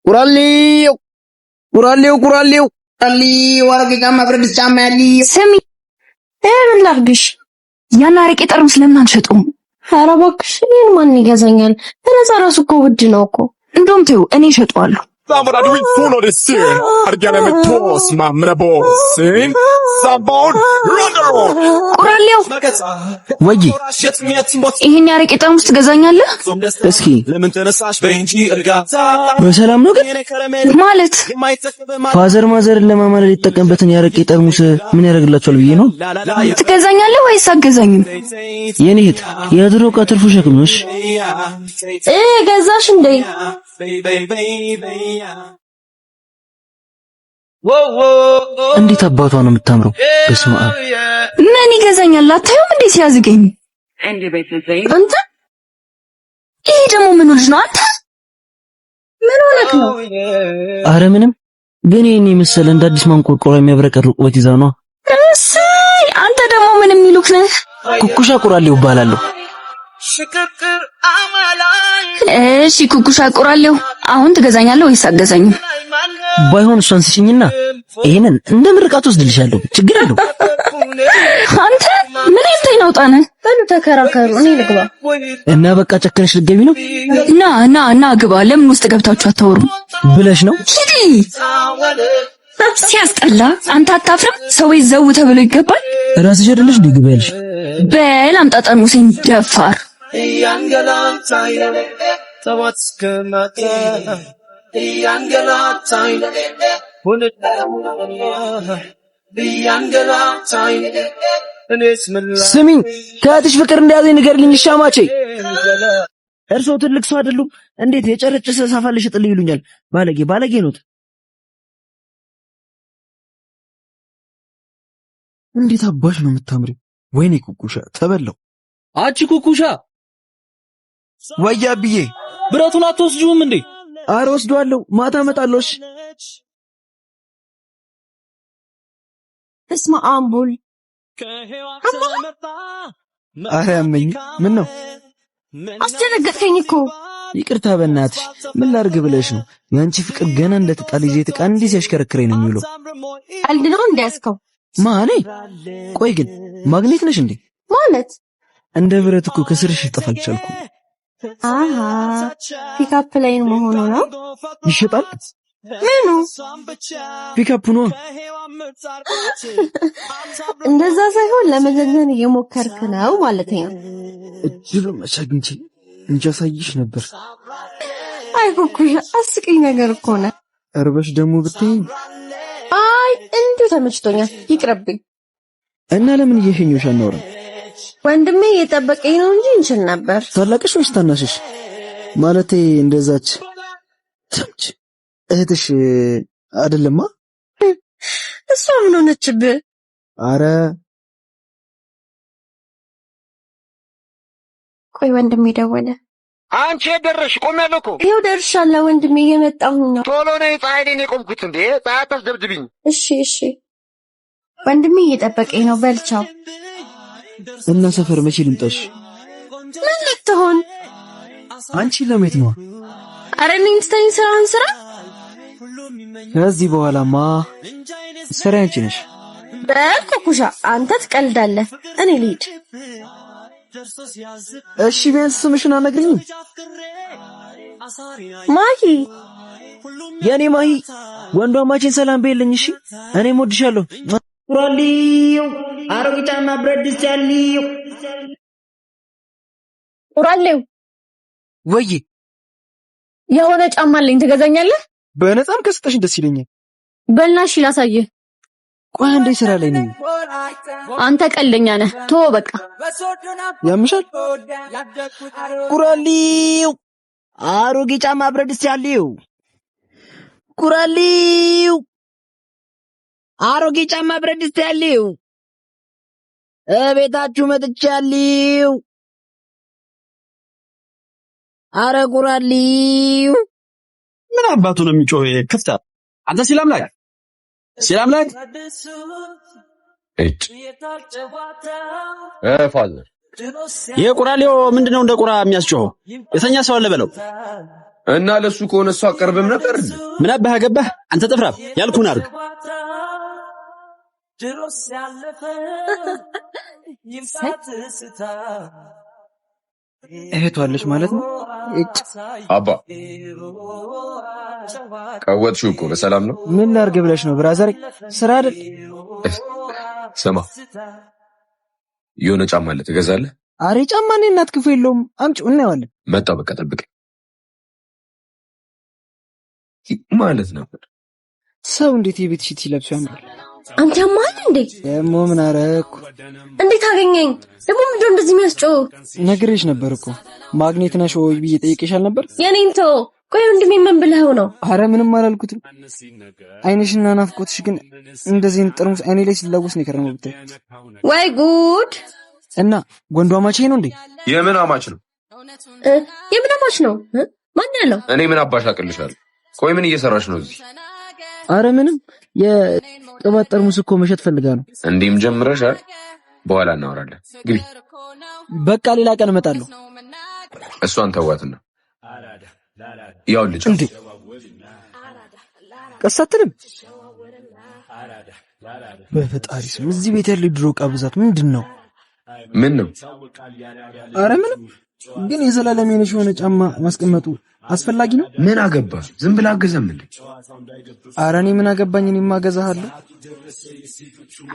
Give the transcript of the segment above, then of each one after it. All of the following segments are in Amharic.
ቁራሌው ቁራሌው ቁራሌው ቁራሌው አሮጌ ጫማ ብረት ድስት ጫማ ያለው። ስሚ፣ ምን ላድርግሽ? ያን አረቄ ጠርሙስ ለምን አንሸጠውም? ኧረ እባክሽ ይሄን ማን ይገዛኛል? በነፃ ራሱ እኮ ውድ ነው እኮ። እንደውም ተይው፣ እኔ እሸጠዋለሁ። ቁራሌው ወይ ይሄን የአረቄ ጠርሙስ ትገዛኛለህ? እስኪ በሰላም ነው ግን? ማለት father mother ን ለማማለል የተጠቀምበትን የአረቄ ጠርሙስ ምን ያደርግላቸዋል ብዬ ነው። ትገዛኛለህ ወይስ አትገዛኝም? የኔ እህት የድሮ ዕቃ ትርፉ ሸክም ነው። እሺ ገዛሽ እንዴ? እንዴት አባቷ ነው የምታምረው! በስመ አብ። ምን ይገዛኛል? አታዩም እንዴ ሲያዝገኝ? አንተ ይሄ ደግሞ ምኑ ልጅ ነው? አንተ ምን ሆነክ ነው? አረ ምንም፣ ግን ይሄን የመሰለ እንደ አዲስ ማንቆርቆሪያ የሚያብረቀርቅ ውበት ይዛ ነው። እሰይ! አንተ ደግሞ ምን የሚሉክ ነህ? ኩኩሻ ቁራሌው እባላለሁ። እሺ ኩኩሻ ቁራሌው፣ አሁን ትገዛኛለህ ወይስ አትገዛኝም? ባይሆን እሷን ስጭኝና ይሄንን እንደ ምርቃት ወስድልሻለሁ። ችግር አለው? አንተ ምን አይነት አይን አውጣ ነህ? በሉ ተከራከሩ፣ እኔ ልግባ። እና በቃ ጨክነሽ ልትገቢ ነው? ና ና ና ግባ። ለምን ውስጥ ገብታችሁ አታወሩም ብለሽ ነው? ሂዲ። ሲያስጠላ። አንተ አታፍርም? ሰው ቤት ዘው ተብሎ ይገባል? ራስሽ አይደለሽ እንዴ ግቢ ያልሽ? በል አምጣ ጠርሙሴን፣ ደፋር። ስሚኝ፣ ከእህትሽ ፍቅር እንደያዘኝ ንገሪልኝ። ሻማቼ እርስዎ ትልቅ ሰው አይደሉም? እንዴት የጨረጨሰ ሳፋ ልሽጥልኝ ይሉኛል? ባለጌ ባለጌ ኖት። እንዴት አባሽ ነው የምታምሪው! ወይኔ ኩኩሻ ተበላው። አንቺ ኩኩሻ፣ ወያ ብዬ ብረቱን አትወስጂውም እንዴ? አረ ወስደዋለሁ፣ ማታ እመጣለሁ። እሺ በስመ አብ ወልድ። አረ ያመኝ። ምን ነው አስደነገጥከኝ እኮ። ይቅርታ በእናትሽ፣ ምን ላድርግ ብለሽ ነው? የአንቺ ፍቅር ገና እንደተጣለ ይዤ ዕቃ እንዲህ ሲያሽከረክረኝ ነው የሚውለው። ቀልድ ነው እንዲያዝከው? ማኔ ቆይ ግን ማግኔት ነሽ እንዴ? ማለት እንደ ብረት እኮ ከስርሽ ልጠፋ አልቻልኩም። አሃ pickup line መሆኑ ነው። ይሸጣል? ምኑ? ፒካፕ ነዋ። እንደዛ ሳይሆን ለመዘንዘን እየሞከርክ ነው ማለት ነው። እድሉን መች አግኝቼ እንጂ አሳይሽ ነበር። አይ ኩኩሻ፣ አስቂኝ ነገር እኮ ነው። እርበሽ ደግሞ ብትይኝ። አይ እንዲሁ ተመችቶኛል፣ ይቅርብኝ። እና ለምን እየሸኘሁሽ አናወራም? ወንድሜ እየጠበቀኝ ነው እንጂ እንችል ነበር። ታላቅሽ ወይስ ታናሽሽ? ማለቴ እንደዛች ተምች እህትሽ አይደለማ? እሷ ምን ሆነችብህ? አረ ቆይ ወንድሜ ደወለ። አንቺ የት ደረስሽ? ቆሜያለሁ እኮ። ይኸው ደርሻለሁ ወንድሜ፣ እየመጣሁኝ ነው። ቶሎ ነይ፣ ፀሐይ ላይ ነው የቆምኩት። እንዴ ፀሐይ አታስደብድብኝ። እሺ እሺ ወንድሜ እየጠበቀኝ ነው። በልቻው። እና ሰፈር መቼ ልምጣሽ? ምን ልትሆን? አንቺ ለሜት ነዋ። አረ እኔን ትተኝ ስራህን ስራ። ከዚህ በኋላማ ስራ አንቺ ነሽ። በል ኩኩሻ፣ አንተ ትቀልዳለህ፣ እኔ ልሂድ። እሺ ቢያንስ ስምሽን አነግሪኝም? ማሂ። የኔ ማሂ፣ ወንዷ ማቼን ሰላም በይልኝ። እሺ እኔም ወድሻለሁ። ቁራሌው አሮጌ ጫማ ብረት ድስት ያለው። ቁራሌው፣ ወይ የሆነ ጫማ አለኝ፣ ትገዛኛለህ? በነፃም ከሰጠሽኝ ደስ ይለኛል። በልና እሺ ላሳይህ። ቆይ አንዴ ስራ ላይ ነኝ። አንተ ቀልደኛ ነህ። ቶ በቃ። ያምሻል? ቁራሌው አሮጌ ጫማ ብረት ድስት ያለው። ቁራሌው አሮጌ ጫማ ብረት ድስት ያለው፣ እቤታችሁ መጥቻለሁ። አረ ቁራሌው። ምን አባቱ ነው የሚጮህ? ክፍታ አንተ ሲላምላክ ሲላምላክ እጭ father ይሄ ቁራሌው ምንድነው? እንደ ቁራ የሚያስጮኸው የተኛ ሰው አለ በለው። እና ለሱ ከሆነ እሷ አቀርብም ነበር። ምን አባህ አገባህ አንተ ጥፍራም፣ ያልኩህን አድርግ። እህቷለች ማለት ነው። እጭ አባ ቀወጥሽው እኮ በሰላም ነው? ምን ላድርግ ብለሽ ነው brother? ስራ አይደል? ስማ የሆነ ጫማ አለ ትገዛለህ? አሬ ጫማ እኔ እናት ክፉ የለውም። አምጪው እናየዋለን። መጣ በቃ ጠብቅ ማለት ነበር። ሰው እንዴት የቤት ሽት ሲለብሱ ያምራል። አንተ ያማል እንዴ? ደግሞ ምን አረኩ? እንዴት አገኘኝ? ደግሞ ምንድን ነው እንደዚህ የሚያስጮህ? ነግሬሽ ነበር እኮ ማግኔት ነሽ ወይ ብዬ ጠይቄሽ አልነበር? የኔን ተው። ቆይ ወንድሜ ምን ብለኸው ነው? አረ ምንም አላልኩትም። አይንሽና ናፍቆትሽ ግን እንደዚህ ጠርሙስ አይኔ ላይ ሲላወስ ነው የከረመው ብታይ። ወይ ጉድ! እና ወንዱ አማቼ ነው እንዴ? የምን አማች ነው? የምን አማች ነው? ማን ያለው? እኔ ምን አባሽ አቅልሻለሁ? ቆይ ምን እየሰራሽ ነው እዚህ? አረ ምንም፣ የቅባት ጠርሙስ እኮ መሸጥ ፈልጋ ነው። እንዲህም ጀምረሻል? በኋላ እናወራለን። ግቢ። በቃ ሌላ ቀን እመጣለሁ። እሷን ተዋትና ያው ልጅ እንዴ ቀስ አትልም? በፈጣሪ ስም እዚህ ቤት ያለው ድሮ ዕቃ ብዛት ምንድን ነው? ምን ነው? አረ ምንም፣ ግን የዘላለም የነሽ የሆነ ጫማ ማስቀመጡ አስፈላጊ ነው? ምን አገባ? ዝም ብላ አገዛም እንዴ? አረ እኔ ምን አገባኝ? እኔማ እገዛሃለሁ።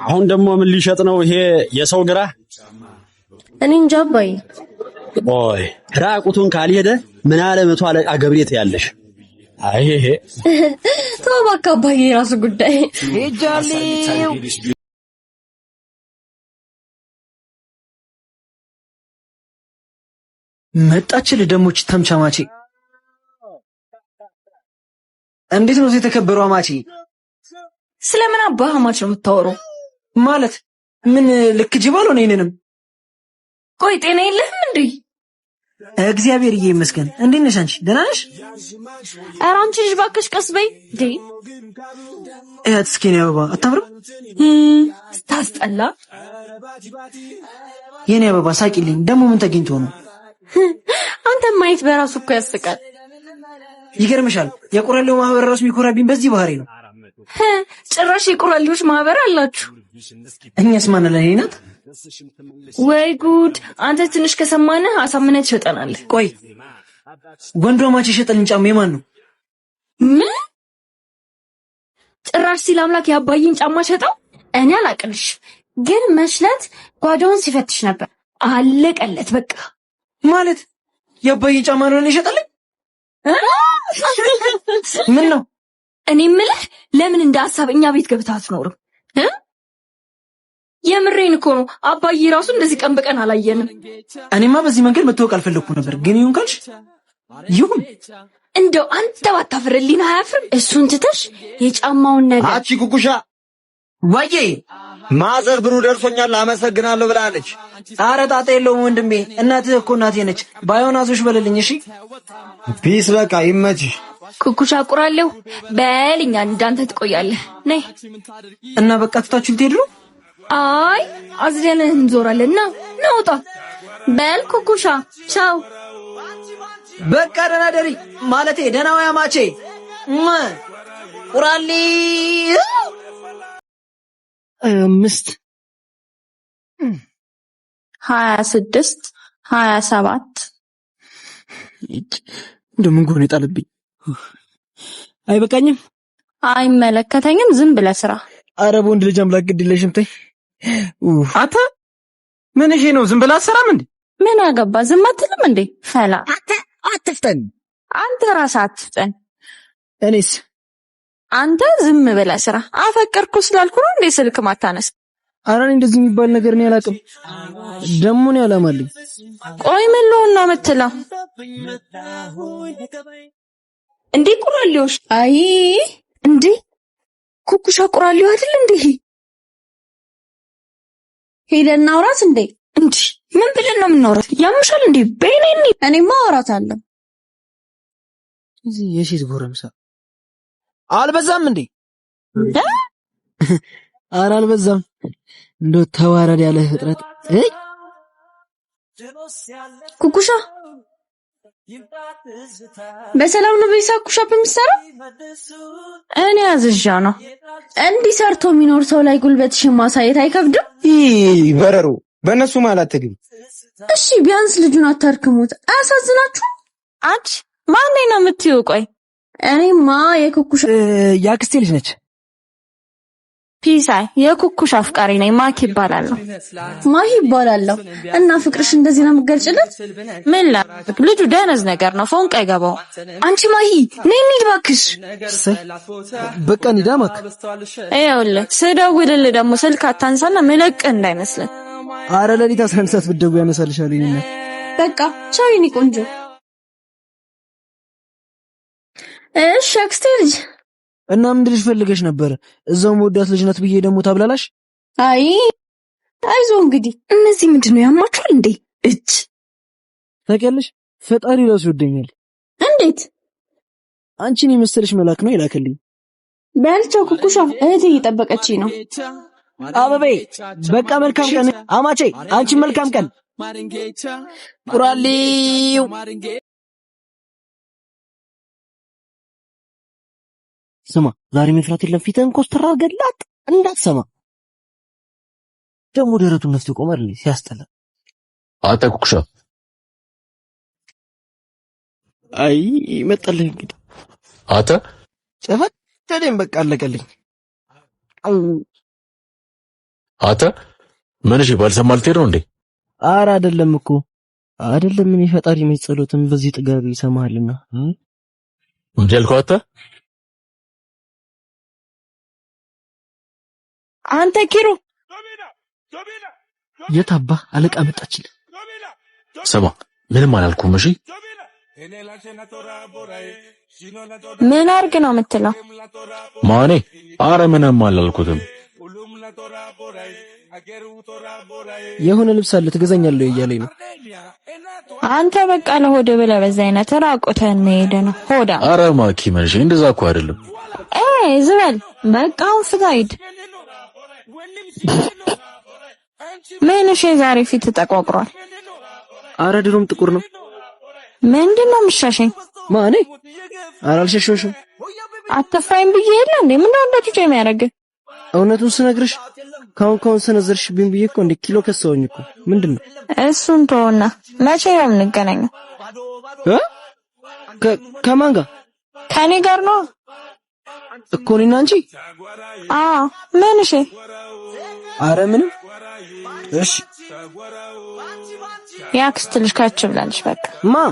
አሁን ደግሞ ምን ሊሸጥ ነው ይሄ የሰው ግራ? እኔ እንጃ አባዬ። ቆይ ራቁቱን ካልሄደ ምን አለ መቶ አለቃ ገብሬ ትያለሽ? አይ ይሄ ተው እባክህ አባዬ፣ የራሱ ጉዳይ። ሄጃለሁ። መጣችልህ ደሞች ተምቻማቼ። እንዴት ነው የተከበረው አማቼ? ስለምን አባህ አማች ነው የምታወራው? ማለት ምን ልክ ጅብ አልሆነ? ይሄንንም ቆይ ጤና የለህም እንዴ? እግዚአብሔር ይመስገን። እንዴት ነሽ አንቺ? ደህና ነሽ? ኧረ አንቺ ልጅ እባክሽ ቀስ በይ እንዴ። እያት እስኪ የኔ አበባ አታምርም? ስታስጠላ። የኔ አበባ ሳቂልኝ። ደግሞ ምን ተገኝቶ ነው? አንተ ማየት በራሱ እኮ ያስቃል። ይገርምሻል፣ የቆራሌው ማህበር ራሱ የሚኮራብኝ በዚህ ባህሪ ነው። ጭራሽ የቆራሌዎች ማህበር አላችሁ? እኛስ ማን አለን? የኔ ናት። ወይ ጉድ! አንተ ትንሽ ከሰማንህ አሳምነህ ትሸጠናለህ። ቆይ ወንዱ አማች የሸጠልኝ ጫማ የማን ነው? ምን ጭራሽ ሲል አምላክ የአባዬን ጫማ ሸጠው? እኔ አላቅልሽ፣ ግን መሽለት ጓዳውን ሲፈትሽ ነበር። አለቀለት በቃ። ማለት የአባዬን ጫማ ነው የሸጠልኝ? ምን ነው? እኔ የምልህ ለምን እንደ ሀሳብ እኛ ቤት ገብተህ አትኖርም? የምሬን እኮ ነው። አባዬ ራሱ እንደዚህ ቀን በቀን አላየንም። እኔማ በዚህ መንገድ መታወቅ አልፈለኩም ነበር፣ ግን ይሁን ካልሽ ይሁን። እንደው አንተ ባታፍር ህሊና አያፍርም? እሱን ትተሽ የጫማውን ነገር አቺ ኩኩሻ ወዬ ማዘር ብሩ ደርሶኛል አመሰግናለሁ ብላለች። አረ ጣጣ የለውም ወንድሜ፣ እናትህ እኮ እናቴ ነች። ባይሆን አዞሽ በልልኝ እሺ። Peace በቃ ይመችሽ። ኩኩሻ ቁራለሁ በልኛ እንዳንተ ትቆያለህ። ነይ እና በቃ ትታችሁ ልትሄዱ ነው? አይ አዝለንህ እንዞራለን። ና ናውጣ። በል ኩኩሻ ቻው። በቃ ደህና ደሪ ማለቴ ደህና ወይ አማቼ ቁራሌ 5 26 27 እንደው ምን ጎን የጣለብኝ አይበቃኝም? አይመለከተኝም። ዝም ብለህ ስራ። አረ በወንድ ልጅ አምላክ ግድ የለሽም ተይ። አንተ ምን ይሄ ነው? ዝም ብለህ አትሰራም እንዴ? ምን አገባ? ዝም አትልም እንዴ? ፈላ አትፍጠን። አንተ ራስህ አትፍጠን። እኔስ አንተ ዝም ብለህ ስራ። አፈቀርኩ ስላልኩ ነው እንዴ ስልክ ማታነስ? ኧረ እኔ እንደዚህ የሚባል ነገር እኔ አላውቅም። ደግሞ እኔ አላማልኝ። ቆይ ምን ልሆን ነው የምትለው እንዴ? ቁራሌዎች! አይ እንዴ ኩኩሻ ቁራሌው አይደል እንዴ? ሄደን እናውራት እንዴ? እንዴ ምን ብለን ነው የምናወራት? ያምሻል እንዴ? በይኔ እኔማ አወራታለሁ። እዚህ የሴት ጎረምሳ አልበዛም እንዴ? ኧረ አልበዛም። እንደው ተዋረድ ያለ ፍጥረት። ኩኩሻ በሰላም ነው በዚህ ሰዓት push up የምትሰራው? እኔ አዝዣ ነው። እንዲህ ሰርቶ የሚኖር ሰው ላይ ጉልበትሽን ማሳየት አይከብድም? ይህ በረሮ በእነሱ መሀል አትግቢ። እሺ ቢያንስ ልጁን አታርክሙት። አያሳዝናችሁ? አንቺ ማን ነው የምትይው? ቆይ እኔማ የኩኩሽ የአክስቴ ልጅ ነች። ፒሳይ የኩኩሽ አፍቃሪ ነኝ። ማኪ ይባላለሁ። ማሂ ይባላለሁ። እና ፍቅርሽ እንደዚህ ነው የምትገልጭለት? ምን ላድርግ፣ ልጁ ደነዝ ነገር ነው፣ ፎንቅ አይገባው። አንቺ ማሂ ነይ እንሂድ እባክሽ። እሰይ በቃ እንሂድ ማክ። ይኸውልህ ስደውልልህ ደግሞ ስልክ አታንሳና ምለቅ እንዳይመስልህ። አረ ሌሊት 11 ሰዓት ብትደውይ ያነሳልሻል። የእኔ እናት። በቃ ቻው የኔ ቆንጆ። እሺ አክስቴ ልጅ። እና ምን ልጅ ፈልገሽ ነበር? እዛው መወዳት ልጅ ናት ብዬ ደግሞ ታብላላሽ። አይ አይዞ እንግዲህ። እነዚህ ምንድን ነው ያማችኋል እንዴ? እጅ ታውቂያለሽ፣ ፈጣሪ ራሱ ይወደኛል። እንዴት? አንቺን የመሰለሽ መልአክ ነው የላከልኝ። በልቻው ኩኩሻ፣ እህቴ እየጠበቀችኝ ነው። አበቤ በቃ መልካም ቀን አማቼ፣ አንቺን መልካም ቀን። ቁራሌው ስማ፣ ዛሬ መፍራት የለም። ፊትህን ኮስተር አድርገህ ላጥ እንዳትሰማ። ደግሞ ደረቱን ነፍቶ ይቆማል እንዴ? ሲያስጠላ። አንተ ኩኩሻ፣ አይ መጣልህ እንግዲህ። አንተ ጨፈጨደኝ፣ በቃ አለቀልኝ። አው አንተ ምን እሺ፣ ባልሰማ ልትሄድ ነው እንዴ? ኧረ አይደለም እኮ አይደለም። እኔ ፈጣሪ መች ጸሎትን በዚህ ጥጋብ ይሰማሃልና። እንዴ ያልከው አንተ? አንተ ኪሩ የት አባ አለቃ መጣችልህ? ስማ፣ ምንም አላልኩም። እሺ ምን አርግ ነው የምትለው? ማኔ? አረ ምንም አላልኩትም። የሆነ ልብስ አለ ትገዛኛለህ እያለኝ ነው። አንተ በቃ ለሆድ ብለህ በዛ አይነት ራቁትህን መሄድ ነው ሆዳ። አረ ማኪ ምን እሺ፣ እንደዛ እኮ አይደለም። ኤ ዝበል በቃ አሁን ፍታ ሂድ። ምን እሺ፣ ዛሬ ፊት ተጠቋቁሯል። አረ ድሮም ጥቁር ነው። ምንድን ነው የምትሸሸኝ? ማኔ? አረ አልሸሸሁሽም። አትፍራኝ ብዬ የለ እንዴ? ምንድን ነው እንደ ጩጬ የሚያደርግህ? እውነቱን ስነግርሽ ካሁን ካሁን ሰነዘርሽብኝ ብዬ እኮ እንደ ኪሎ ከሰውኝ እኮ። ምንድን ነው እሱን ተወና፣ መቼ ነው የምንገናኘው? እ ከማን ጋር? ከኔ ጋር ነው እኮ እኔና አንቺ። አዎ። ምን እሺ? አረ ምንም። እሺ የአክስት ልጅ ከች ብላለች። በቃ ማ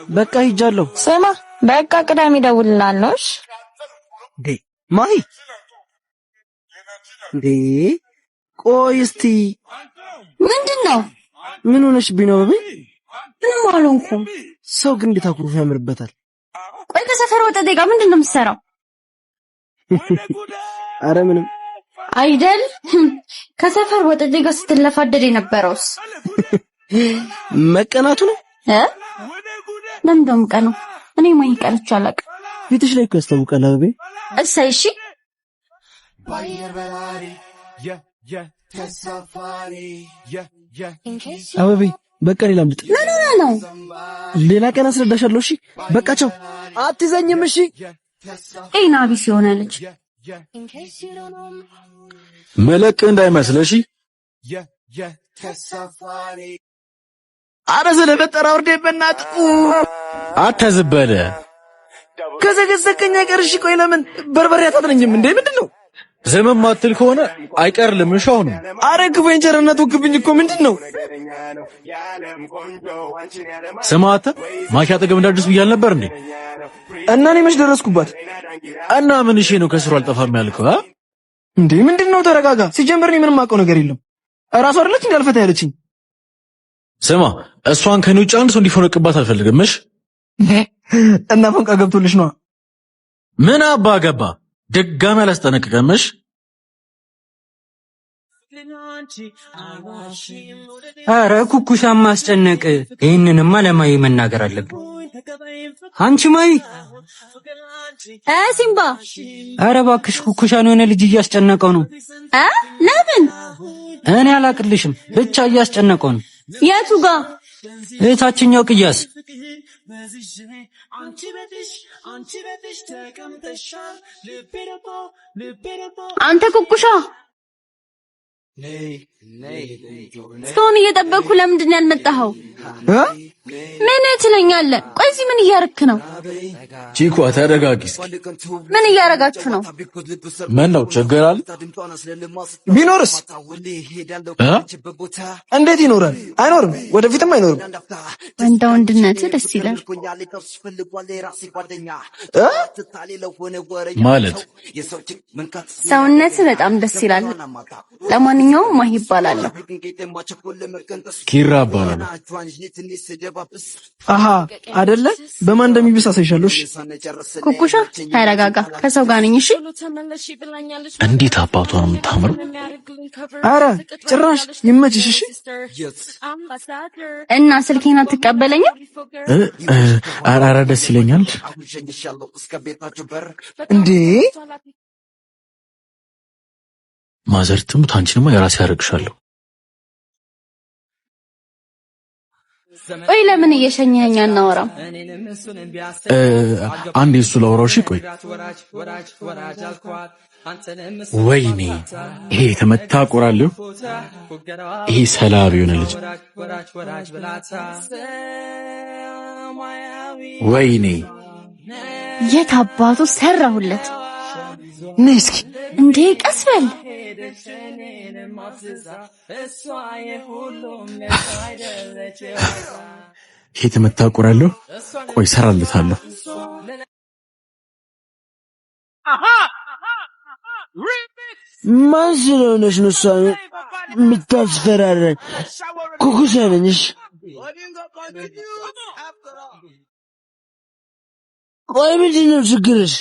በቃ ሂጃለሁ። ስማ በቃ ቅዳሜ እደውልልሃለሁ። እሺ እንዴ ማሂ፣ እንዴ ቆይ እስቲ ምንድን ነው? ምን ሆነሽብኝ ነው? አበቤ ምንም አልሆንኩም። ሰው ግን እንዴት አኩርፎ ያምርበታል። ቆይ ከሰፈር ወጠጤ ጋር ምንድን ነው የምትሰራው? አረ ምንም አይደል? ከሰፈር ወጠጤ ጋር ስትለፋደድ የነበረውስ መቀናቱ ነው እ ለምን ደም ቀነው? እኔ ማን ቀንቼ አላውቅም። ፊትሽ ላይ እኮ ያስታውቃል አበቤ። እሰይ እሺ። አበቤ በቃ ሌላ ምጥ። ምን ሆነህ ነው? ሌላ ቀን አስረዳሻለሁ። እሺ በቃ ቻው። አትይዘኝም። እሺ ጤና ቢስ የሆነ ልጅ መለቅ እንዳይመስልህ። እሺ አረ ስለፈጠረ አውርዴ በእናትህ። አተዝበለ ከዘገዘከኝ አይቀር። እሺ ቆይ ለምን በርበሬ አታጥነኝም እንዴ? ምንድን ነው ዝም ማትል ከሆነ አይቀርልም። እሺ አሁንም አረ ክፉ የእንጀራ እናት ወክብኝ እኮ ምንድን ነው? ስማ አንተ ማኪ አጠገብ እንዳትደርስ ብያለሁ ነበር እንዴ? እና እኔ መች ደረስኩባት? እና ምን እሺ ነው ከስሩ አልጠፋም ያልከው? አ እንዴ ምንድን ነው? ተረጋጋ። ሲጀምር እኔ ምንም አውቀው ነገር የለም። እራሷ አይደለች እንዳልፈታ ያለችኝ። ስማ እሷን ከኔ ውጭ አንድ ሰው እንዲፎነቅባት አልፈልግም። እሺ እና ፎንቃ ገብቶልሽ ነዋ። ምን አባ ገባ? ድጋሚ አላስጠነቅቅም። እሺ አረ ኩኩሻ ማስጨነቅ። ይህንንማ ለማይ መናገር አለብን። አንቺ ማይ፣ እ ሲምባ፣ አረ እባክሽ ኩኩሻን የሆነ ልጅ እያስጨነቀው ነው። እ ለምን? እኔ አላቅልሽም፣ ብቻ እያስጨነቀው ነው። የቱ ጋ? የታችኛው ቅያስ። አንተ ኩኩሻ እስካሁን እየጠበቅኩ ለምንድን ነው ያልመጣኸው? ምን ትለኛለህ? ቆይ እዚህ ምን እያረክ ነው? ቺኳ ተረጋጊ እስኪ። ምን እያረጋችሁ ነው? ምን ነው ችግር አለ? ቢኖርስ እ? እንዴት ይኖራል? አይኖርም፣ ወደፊትም አይኖርም። ወንዳ ወንድነት ደስ ይላል። እ? ማለት ሰውነት በጣም ደስ ይላል። ለማንኛውም ማህ ይባላለሁ። ኪራ እባላለሁ። አሃ አይደለ? በማን እንደሚብስ አሳይሻለሁ። እሺ ኩኩሻ ተረጋጋ፣ ከሰው ጋር ነኝ። እሺ እንዴት አባቷ ነው የምታምረው! አረ ጭራሽ ይመችሽ። እሺ እና ስልኬን አትቀበለኝም? እ? እ፣ ኧረ ኧረ ደስ ይለኛል። እንዴ ማዘር ትሙት፣ አንቺንማ የራሴ ያደርግሻለሁ። ቆይ ለምን እየሸኘኸኝ አናወራም? እ፣ አንዴ እሱ ላውራው። እሺ ቆይ። ወይኔ ይሄ የተመታ ቆራሌው፣ ይሄ ሰላቢ የሆነ ልጅ። ወይኔ የት አባቱ ሰራሁለት ነይ እስኪ። እንዴ! ቀስ በል። ይሄ የተመታ ቆራሌው። ቆይ ሰራለታለሁ። ማን ስለሆነች ነው እሷን የምታስፈራራኝ? ኩኩሻ ነኝ። እሺ ቆይ ምንድን ነው ችግርሽ?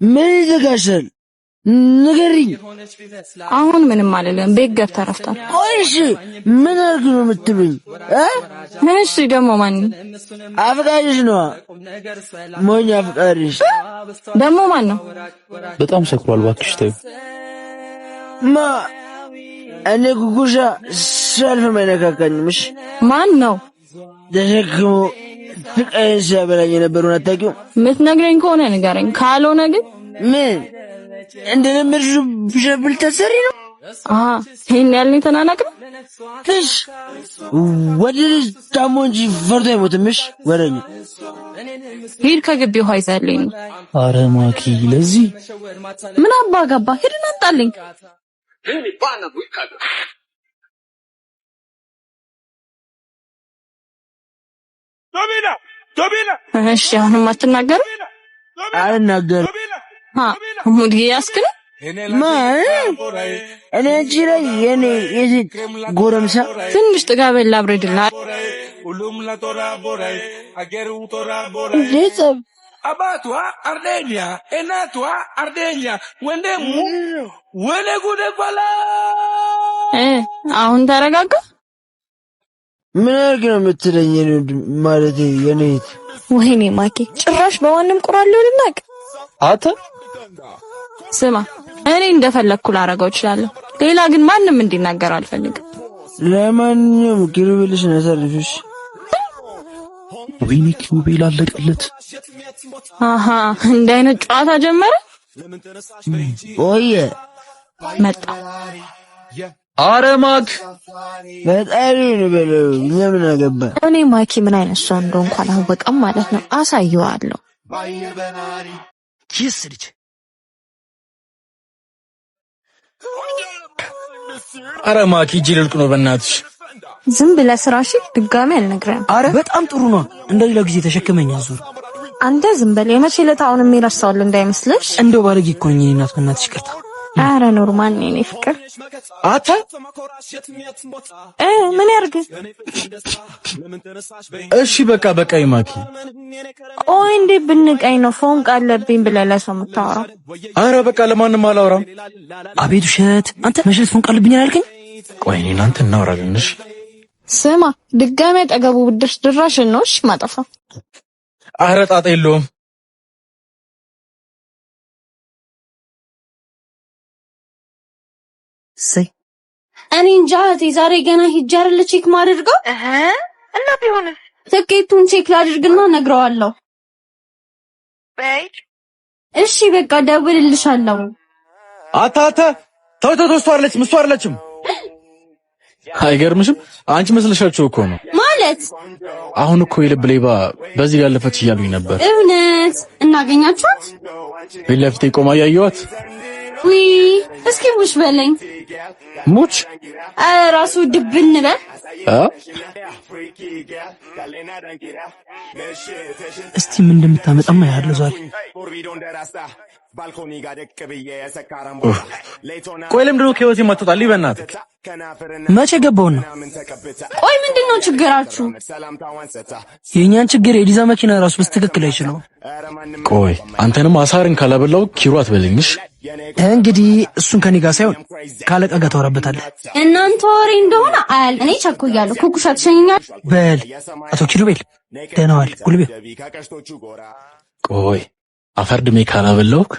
ምን ይዘጋሻል? ንገሪኝ። አሁን ምንም አልልም። ቤት ገብተህ እረፍት አድርግ። ቆይ እሺ ምን አድርግ ነው የምትሉኝ? እ? እሺ ደግሞ ማን አፍቃሪሽ ነዋ። ሞኝ አፍቃሪሽ ደግሞ ማን ነው? በጣም ሰክሯል። እባክሽ ተይው። ማ እኔ ጉጉሻ ሰልፍም አይነካካኝም። እሺ ማን ነው? ተሸክሞ ስቃዬን ሲያበላኝ የነበረውን አታውቂውም? የምትነግረኝ ከሆነ ንገረኝ፣ ካልሆነ ግን ምን እንደለመድሽው ሸብል ተሰሪ ነው? አሃ ይሄን ያህል ነው የተናናቅነው? ትሽ ወደ ልጅ ታሞ እንጂ ፈርቶ አይሞትም። እሺ ወረኛ ሂድ ከግቢ ውሃ ይዘህልኝ ነው። አረ ማኪ ለዚህ ምን አባ ገባ? ሂድና አምጣልኝ። እሺ አሁንም አትናገርም? አልናገርም። አ ሙድ እየያዝክ ነው? ማን እኔ አንቺ ላይ የኔ የሴት ጎረምሳ ትንሽ ጥጋቤን ላብርድልህ። እንዴ ጸብ እ አሁን ተረጋጋ። ምን አድርግ ነው የምትለኝ? የኔ ወንድም ማለቴ የኔ እህት። ወይኔ ማኪ ጭራሽ በማንም ቁራሌው ልናቅ። አተ ስማ እኔ እንደፈለግኩ ላረገው እችላለሁ። ሌላ ግን ማንም እንዲናገር አልፈልግም። ለማንኛውም ኪሩቤልሽን አሳልፊሽ። ወይኔ ኪሩቤል አለቀለት። አሃ እንዲህ አይነት ጨዋታ ጀመረ። ቆየ መጣ። አረ ማክ ፈጣሪ ነው በለው። እኛ ምን አገባ? እኔ ማኪ ምን አይነት ሰው እንደሆንኩ አላወቀም ማለት ነው። አሳየዋለሁ። ኪስ ልጅ አረ ማኪ እጄ ልልቅ ነው በእናትሽ። ዝም ብለህ ስራ እሺ። ድጋሚ አልነግረህም። አረ በጣም ጥሩ ነው። እንደሌላ ጊዜ ተሸክመኝ አዙር። አንተ ዝም በል። የመቼ ዕለት አሁንም ይረሳዋል እንዳይመስልሽ። እንደው ባለጌ እኮ ነኝ እኔ እናት፣ በእናትሽ ይቅርታ። አረ normal ነው የኔ ፍቅር። አተ እ ምን ያርግ? እሺ በቃ በቃ ማኪ። ቆይ እንዴ ብንቀኝ ነው ፎንቅ አለብኝ ብለህ ለሰው የምታወራው? አረ በቃ ለማንም አላወራም። አቤት ውሸት! አንተ መሸት ፎንቅ አለብኝ አላልከኝ? ቆይ እኔ እናንተ እናወራለን። እሺ ስማ ድጋሚ አጠገቡ ብትደርስ ድራሽን ነው እሺ ማጠፋው። አረ ጣጣ የለውም። እሰይ እኔ እንጃ እህቴ፣ ዛሬ ገና ሂጅ አይደለ check ማድርገው። እና ቢሆንስ? ትኬቱን check ላድርግና እነግረዋለሁ። በይ። እሺ በቃ ደውልልሻለሁ። አታ አታ፣ ተው ተው ተው፣ እሷ አይደለችም፣ እሷ አይደለችም። አይገርምሽም? አንቺ መስለሻቸው እኮ ነው። ማለት? አሁን እኮ የልብ ሌባ በዚህ ጋር አለፈች እያሉኝ ነበር። እውነት እናገኛችኋት? ፊት ለፊቴ ቆማ እያየኋት። ውይ፣ እስኪ ውሽ በለኝ። ሙች። ኧረ ራሱ ድብን በል። አ? እስቲ ምን እንደምታመጣማ ያለው ዛሬ። ቆይ ለምንድን ነው ከህይወቴ የማትወጣልኝ? በእናትህ። መቼ ገባውና? ቆይ ምንድን ነው ችግራችሁ? የእኛን ችግር የዲዛ መኪና ራሱ በስትክክል አይችለውም። ቆይ አንተንም አሳርን ካላበላው ኪሩ አትበለኝሽ። እንግዲህ እሱን ከኔ ጋር ሳይሆን ካለቃ ጋር ታወራበታለህ። እናንተ ወሬ እንደሆነ አያል እኔ ቸኩያለሁ። ኩኩሻ ትሸኘኛል። በል አቶ ኪሩቤል ደህና ዋል። ጉልቤው። ቆይ አፈር ድሜ ካላበላውክ።